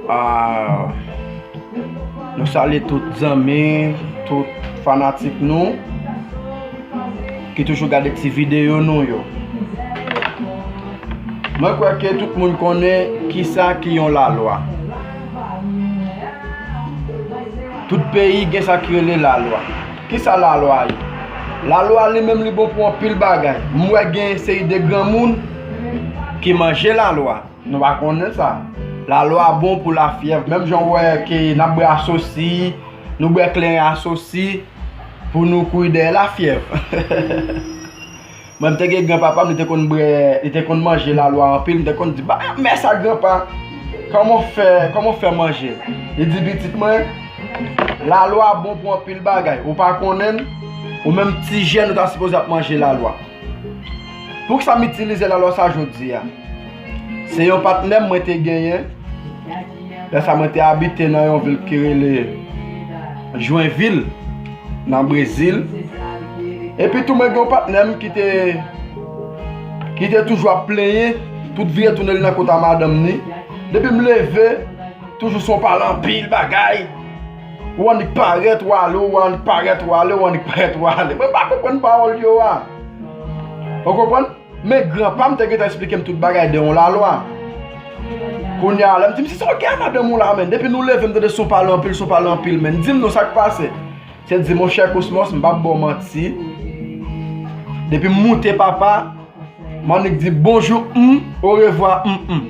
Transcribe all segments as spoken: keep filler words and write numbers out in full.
Ah, nou salye tout zanmi, tout fanatik nou ki toujou gade ti videyo nou yo. Mwen kwè ke tout moun konnen kisa ki yon lalwa. Tout peyi gen sa ki rele lalwa. Kisa lalwa ye? Lalwa li menm li bon pou anpil bagay. M wè gen seri de granmoun ki manje lalwa. Nou pa konnen sa. Lalwa bon pou lafyèv. Menm jan w wè ke n ap bwè asosi, nou bwè kleren asosi pou nou kouri dèyè lafyèv. Mwen, m te gen granpapa m, li te konn bwè, li te konn manje lalwa anpil. M te konn di, "Ba, mè sa granpa, kòman w fè, kòman w fè manje l?" Li di, "Pitit mwen, lalwa bon pou anpil bagay. Ou pa konnen l, ou menm ti jèn, ou ta sipoze ap manje lalwa." Poukisa m itilize lalwa sa jodi a? Se yon patnè m mwen te genyen. Lè sa mwen te abite nan yon vil ki rele Joinville, nan Brezil. Epi tou mwen gen yon patnè m ki te, ki te toujou ap plenyen, tout vire tounen li nan kot a madanm ni. Depi m leve, toujou se yon pale anpil bagay. Ou annik parèt, ou ale, ou annik parèt, ou ale, ou annik parèt, ou ale. Mwen pa konprann pawòl yo a. Ou konprann? Men granpa m te gentan eksplike m tout bagay de yon lalwa. Kounye a, lè m di, "Misye, sa w gen a madanm ou la, menn? Depi nou leve, m tande se w pale anpil, se w pale anpil, menn. Di m non, sa k pase?" Se di, "Monchè Cosmos, m p ap ba w manti. Depi m moute papa, m annik di bonjou, m, orevwa, m, m."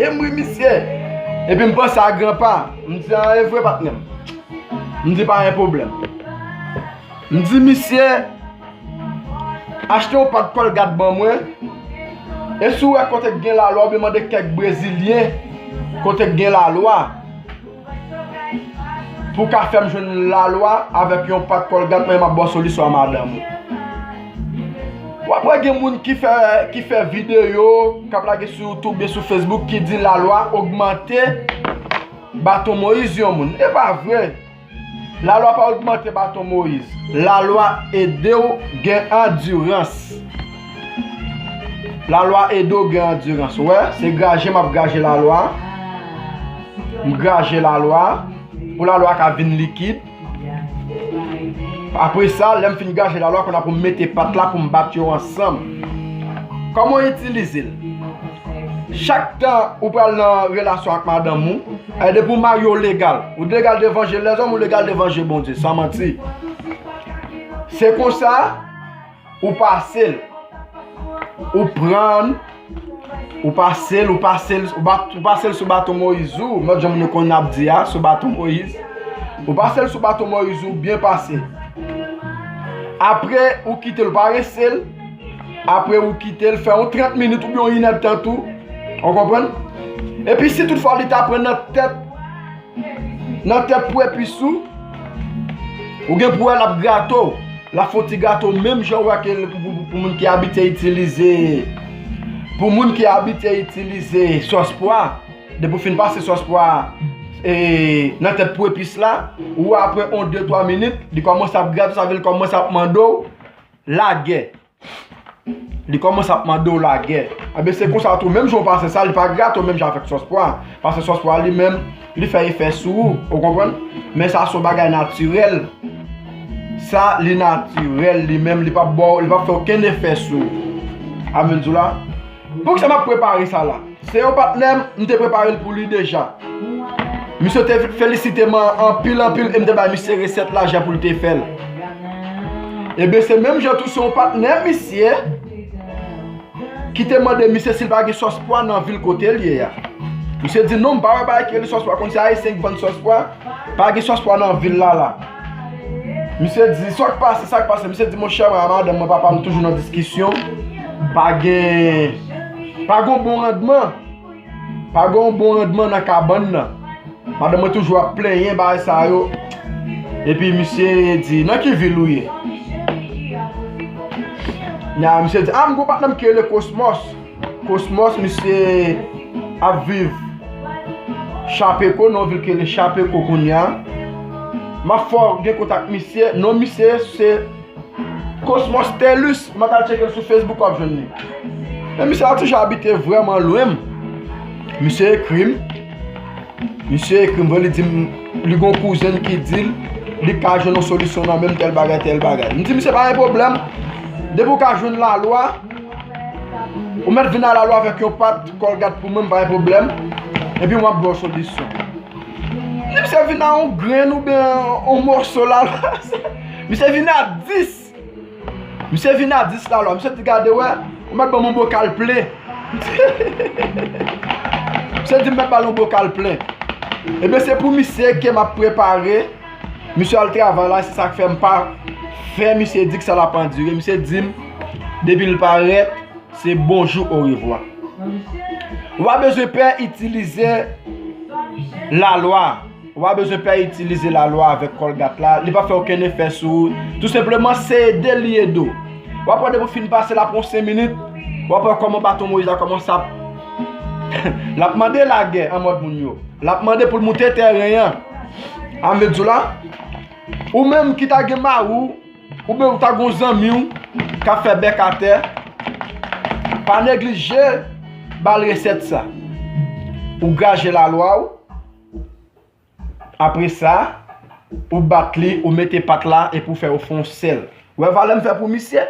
M ri misye. Epi m panse a granpa. M di, "A, e vre, patnè m." M di, "Pa gen pwoblèm." M di, "Misye, achte yon pat Colgate ban mwen. E si w wè kote k gen lalwa, oubyen mande kèk Brezilyen kote k gen lalwa, pou w ka fè m jwenn lalwa avèk yon pat Colgate, mwen, m ap ba w solisyon a madanm ou." W ap wè gen moun ki fè, ki fè videyo, k ap lage sou YouTube oubyen sou Facebook, ki di lalwa ogmante baton Moyiz yon moun. E pa vre. Lalwa pa ogmante baton Moyiz. Lalwa ede w gen andirans. Lalwa ede w gen andirans. Ou wè, se graje m ap graje lalwa. M graje lalwa. Pou lalwa ka vin likid. Apre sa, lè m fin graje lalwa, kounye a pou m mete pat la pou m bat yo ansanm. Kòman w itilize l? Chak tan ou pral nan relasyon ak madanm ou, e depi w marye w legal. Ou legal devan je lèzòm, ou legal devan je Bondye, san manti. Se konsa, ou pase l. Ou pran, ou pase l, ou pase l, ou bat, ou pase l sou baton Moyiz ou, mèt jan moun yo konn ap di a, sou baton Moyiz. Ou pase l sou baton Moyiz ou, byen pase. Apre, ou kite l, ou pa rese l. Apre, ou kite l, fè yon trant minit oubyen yon inèdtan tou. Ou konprann? Epi si toutfwa li ta pran nan tèt, nan tèt pwepis ou, ou gen pou wè l ap grate w. L ap fè yon ti grate w menm jan w wè ke l pou, pou, pou moun ki abitye itilize, pou moun ki abitye itilize sòs pwa, depi w fin pase sòs pwa, e, nan tèt pwepis la, ou wè apre yon de twa minit, li kòmanse ap grate w, sa vle l kòmanse ap mande w lagè. Li kòmanse ap mande w lagè. Enben, se konsa tou, menm jan w pase sa, li pa grate w menm jan avèk sòs pwa. Paske sòs pwa li menm, li fè efè sou ou, ou konprann? Men sa se yon bagay natirèl. Sa, li natirèl, li menm, li p ap ba w, li p ap fè okenn efè sou ou. Amèn, di w la. Poukisa m ap prepare sa la? Se yon patnè m, m te prepare l pou li deja. Misye te felisite m anpil, anpil, e m te bay misye resèt la jan pou l te fè l. Ebyen, se menm jan tou, se yon patnè misye ki te mande misye si l pa gen sòs pwa nan vil kote l ye a. Misye di, "Non, m pa wè bagay ki rele sòs pwa, konn se Ayisyen ki vann sòs pwa, pa gen sòs pwa nan vil la la." Misye di, "Sa k pase, sa k pase?" Misye di, "Monchè, mwen a madanm mwen, papa m toujou nan diskisyon, pa gen, pa gen bon randman." Pa gen yon bon randman nan kabann nan. Madanm mwen toujou ap plenyen bagay sa yo. Epi misye di, "Nan ki vil ou ye?" Nya, misye di, "A, m gon patnè m ki rele Cosmos." Cosmos, misye ap viv Chapeko, nan yon vil ki rele Chapeko kounye a. M ap fè w gen kontak misye. Non misye se Cosmos Telus, m ap al tcheke l sou Facebook, w ap jwenn li. Men misye a toujou abite vrèman lwen m. Misye ekri m. Misye ekri m vre, li di m li gon kouzen ki di l li ka jwenn yon solisyon nan men m, tèl bagay, tèl bagay. M di misye pa gen pwoblèm. Depi w ka jwenn lalwa, ou mèt vin a lalwa avèk yon pat Colgate pou mwen, m pa gen pwoblèm. Epi m ap ba w solisyon. Misye vin a yon grenn oubyen yon moso lalwa. Misye vin a dis. Misye vin a dis lalwa. Misye di gade wè, ou mèt ban m yon bokal plen. Misye di m mèt ba l yon bokal plen. Ebyen se pou misye ke m ap prepare. Misye al travay la, se sa k fè m pa fè misye di k sa l ap andire. Misye di m depi l parèt, se bonjou orevwa. Ou pa bezwen pè itilize lalwa. Ou pa bezwen pè itilize lalwa avèk Colgate la. Li p ap fè okenn efè sou ou. Tou senpleman, se ede li ede w. W ap wè depi w fin pase l apre yon senk minit, w ap wè kòman baton Moyiz la kòmanse ap l ap mande lagè an mòd moun yo. L ap mande pou l moute tèren an. Sa m vle di w la, ou menm ki ta gen mari w, oubyen ou ta gon zanmi w k ap fè bèk atè, pa neglije ba l resèt sa. Ou graje lalwa w, apre sa, ou bat li, ou mete pat la epi w fè yo fè yon sèl. Wè valè m fè pou misye?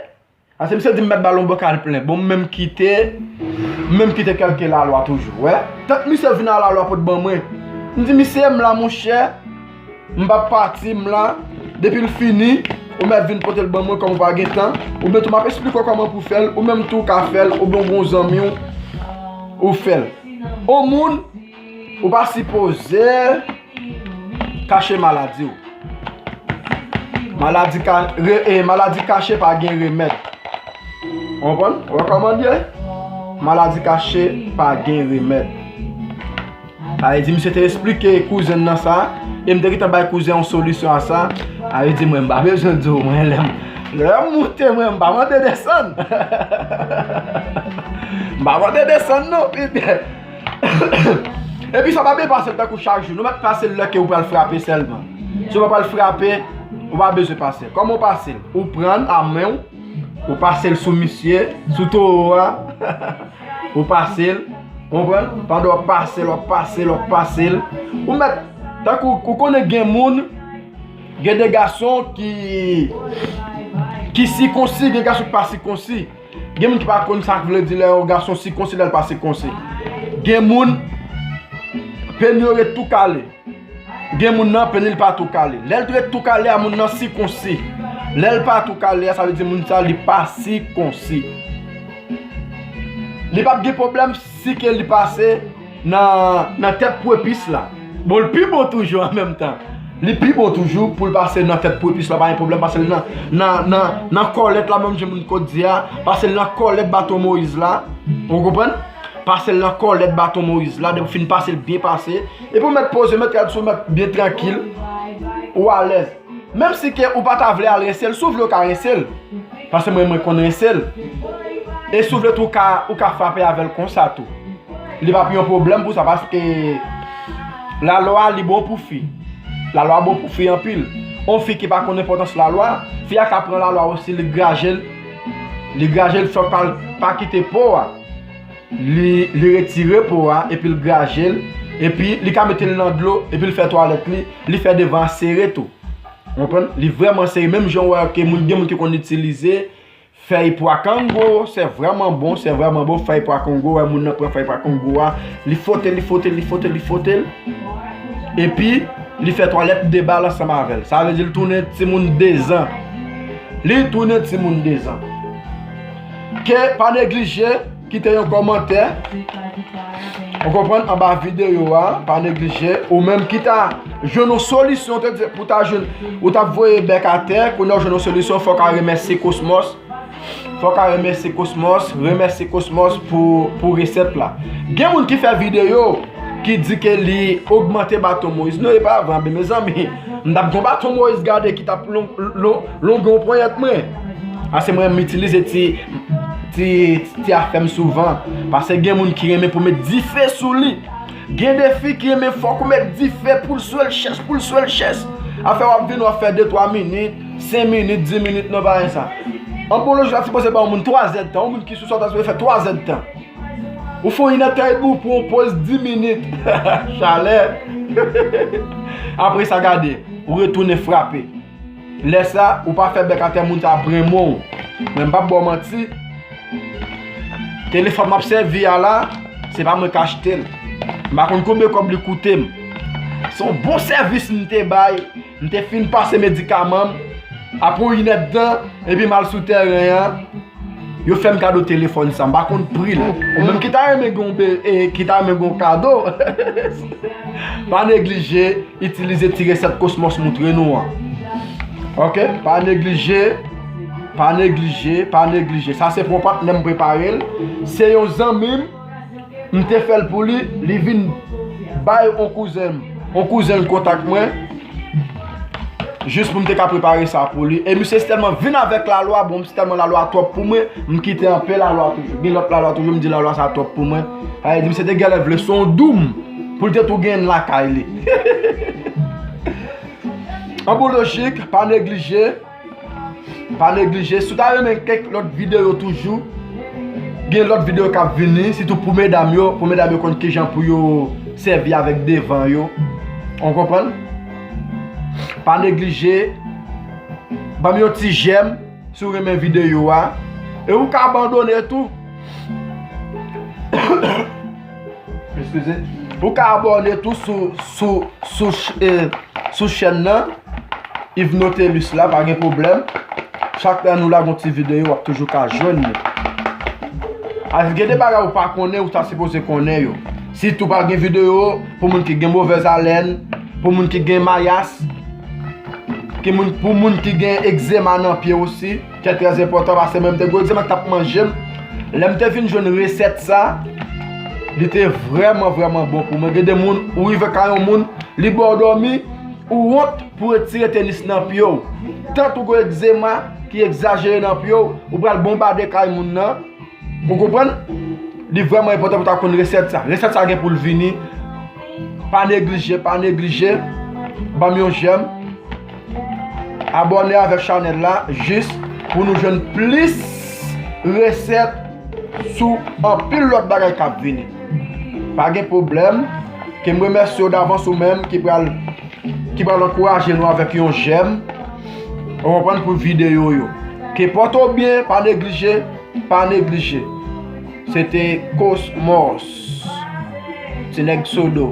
Ase misye di m mèt ba l yon bokal plen. Bon, m menm kite, m menm kite kèlke lalwa toujou. Wè, tank misye vin a lalwa pou l ban mwen. M di misye, m la monchè, m p ap pati, m la. Depi l fini, ou mèt vin pote l ban mwen kòm ou pa gen tan. Oubyen tou m ap esplike w kòman pou w fè l, ou menm tou w ka fè l, oubyen w gen yon zanmi w, ou fè l. On moun, ou pa sipoze kache maladi w. Maladi ka, re, e, maladi kache pa gen remèd. Ou konprann? Ou wè kòman l ye? Maladi kache pa gen remèd. Sa vle di, misye te esplike kouzen nan sa, e m te gentan bay kouzen yon solisyon a sa. Sa vle di, mwen, m pa bezwen di w, mwen, lè m, lè m moute, mwen, m pa mande desann. M pa mande desann, non, pitit. Epi sa pa byen pase l tankou chak jou. Nou mèt pase l lè ke ou pral frape sèlman. Si w pa pral frape, ou pa bezwen pase l. Kòman w pase l? Ou pran l a men w, ou pase l sou misye, sou towo a. Ou pase l, konprann? Pandan w ap pase l, w ap pase l, w ap pase l. Ou mèt, tankou, ou konnen gen moun, gen de gason ki, ki sikonsi, gen gason ki pa sikonsi. Gen moun ki pa konn sa k vle di lè yon gason sikonsi, lè l pa sikonsi. Gen moun, peni yo ret tou kale. Gen moun nan, peni l pa tou kale. Lè l ret tou kale a, moun nan sikonsi. Lè l pa tou kale a, sa vle di moun sa, li pa sikonsi. Li p ap gen pwoblèm si ke li pase nan, nan tèt pwepis la. Bon, l pi bon toujou an menm tan. Li pi bon toujou pou l pase nan tèt pwepis la, pa gen pwoblèm, pase l nan, nan, nan, nan kòlèt la, menm jan moun ko di a, pase l nan kòlèt baton Moyiz la. Ou konprann? Pase l nan kòlèt baton Moyiz la, depi w fin pase l byen pase, epi w mèt poze, mèt rad sou, mèt byen trankil, ou alèz. Menm si ke ou pa ta vle al rense l, si w vle w ka rense l. Paske mwen, mwen konn rense l. E si w vle tou, ou ka, ou ka frape avè l konsa tou. Li p ap yon pwoblèm pou sa, paske lalwa li bon pou fi. Lalwa bon pou fi anpil. On fi ki pa konn enpòtans lalwa, fi a ka pran lalwa osi, li graje l, li graje l, fòk pa, pa kite po a. Li, li retire po a, epi l graje l, epi li ka mete l nan dlo, epi l fè twalèt li, li fè devan an sere tou. Ou konprann? Li vrèman sere, menm jan w wè ke moun, gen moun ki konn itilize fèy pwa kango, se vrèman bon, se vrèman bon, fèy pwa kango, wè moun nan pran fèy pwa kango a, li fwote, li fwote, li fwote, li fwote l, epi li fè twalèt de bal ansanm avè l. Sa vle di l tounen timoun dezan. Li tounen timoun dezan. Ke pa neglije kite yon kòmantè, ou konprann, anba videyo a, pa neglije, ou menm ki ta jwenn yon solisyon, te di, pou ta jwenn, ou t ap voye bèk atè, kounye a w jwenn yon solisyon, fò w ka remèsye Cosmos, fò w ka remèsye Cosmos, remèsye Cosmos pou, pou resèt la. Gen moun ki fè videyo, ki di ke li ogmante baton Moyiz. Non, e pa vre, mezanmi. M t ap gon baton Moyiz gade ki t ap lon, lon, longe yon ponyèt mwen. Ase mwen, m itilize ti, ti, ti afè m souvan. Paske gen moun ki renmen pou met dife sou li. Gen de fi ki renmen fòk ou met dife pou l swe l chèch, pou l swe l chèch. Afè w ap vin, w ap fè de twa minit, senk minit, dis minit, non, pa gen sa. Anpoloji la sipoze ba yon moun twa zèdtan. Yon moun ki sou sa ta sipoze fè twa zèdtan. Ou fè yon inèdtan edmi, ou pran yon poz dis minit. Chalè. Apre sa, gade, ou retounen frape. Lè sa, ou pa fè bèk atè, moun sa ap renmen w. Men m p ap ba w manti. Telefòn m ap sèvi a la, se pa mwen k achte l. M pa konn konbyen kòb li koute m. Se yon bon sèvis m te bay. M te fin pase medikaman m. Apre yon inèdtan, epi m al sou tèren an. Yo fè m kado telefòn sa. M pa konn pri l. Ou menm ki ta renmen gen yon be-, e, ki ta renmen gen yon kado, pa neglije itilize ti resèt Cosmos moutre nou an. Ok? Pa neglije, pa neglije, pa neglije. Sa se pou yon patnè m prepare l. Se yon zanmi m, m te fè l pou li, li vin bay yon kouzen m. Yon kouzen l kontak mwen. Jis pou m te ka prepare sa pou li. E misye se tèlman vin avèk lalwa, bon, se tèlman lalwa twòp pou mwen, m kite anpe lalwa toujou. Gen lòt lalwa toujou, m di lalwa sa twòp pou mwen. Sa vle di, misye te genlè vle se yon doum pou l te tou gen lakay li. An bon lojik, pa neglije. Pa neglije, si w ta renmen kèk lòt videyo toujou, gen lòt videyo k ap vini, sitou pou medam yo, pou medam yo konn kijan pou yo sèvi avèk devan yo. Ou konprann? Pa neglije, ban m yon ti jèm si w renmen videyo a. E ou ka abandone tou. Eskize. Ou ka abòne tou sou, sou, sou, ch- eh, sou chèn nan, Yves Notelus la, pa gen pwoblèm. Chak lè nou lage yon ti videyo, w ap toujou ka jwenn li. Alò, gen de bagay ou pa konnen, ou ta sipoze konnen yo. Sitou pa gen videyo pou moun ki gen movèz alèn, pou moun ki gen mayas, ki moun, pou moun ki gen egzema nan pye osi, ki trè enpòtan, paske mwen m te gen egzema ki t ap manje m. Lè m te vin jwenn resèt sa, li te vrèman, vrèman bon pou mwen. Gen de moun, ou rive kay yon moun, li ba w dòmi, ou wont pou retire tenis nan pye w. Tant ou gen egzema ki egzajere nan pye w, ou pral bonbade kay moun nan. Ou konprann? Li vrèman enpòtan pou w ta konn resèt sa. Resèt sa gen pou l vini. Pa neglije, pa neglije. Ban m yon jèm. Abòne avèk chanèl la, jis pou nou jwenn plis resèt sou anpil lòt bagay k ap vini. Pa gen pwoblèm. Ke m remèsye w davans ou menm ki pral, ki pral ankouraje nou avèk yon jèm. Ou konprann, pou videyo yo. Ke pòte w byen, pa neglije, pa neglije. Se te Cosmos. Ti nèg Sodo.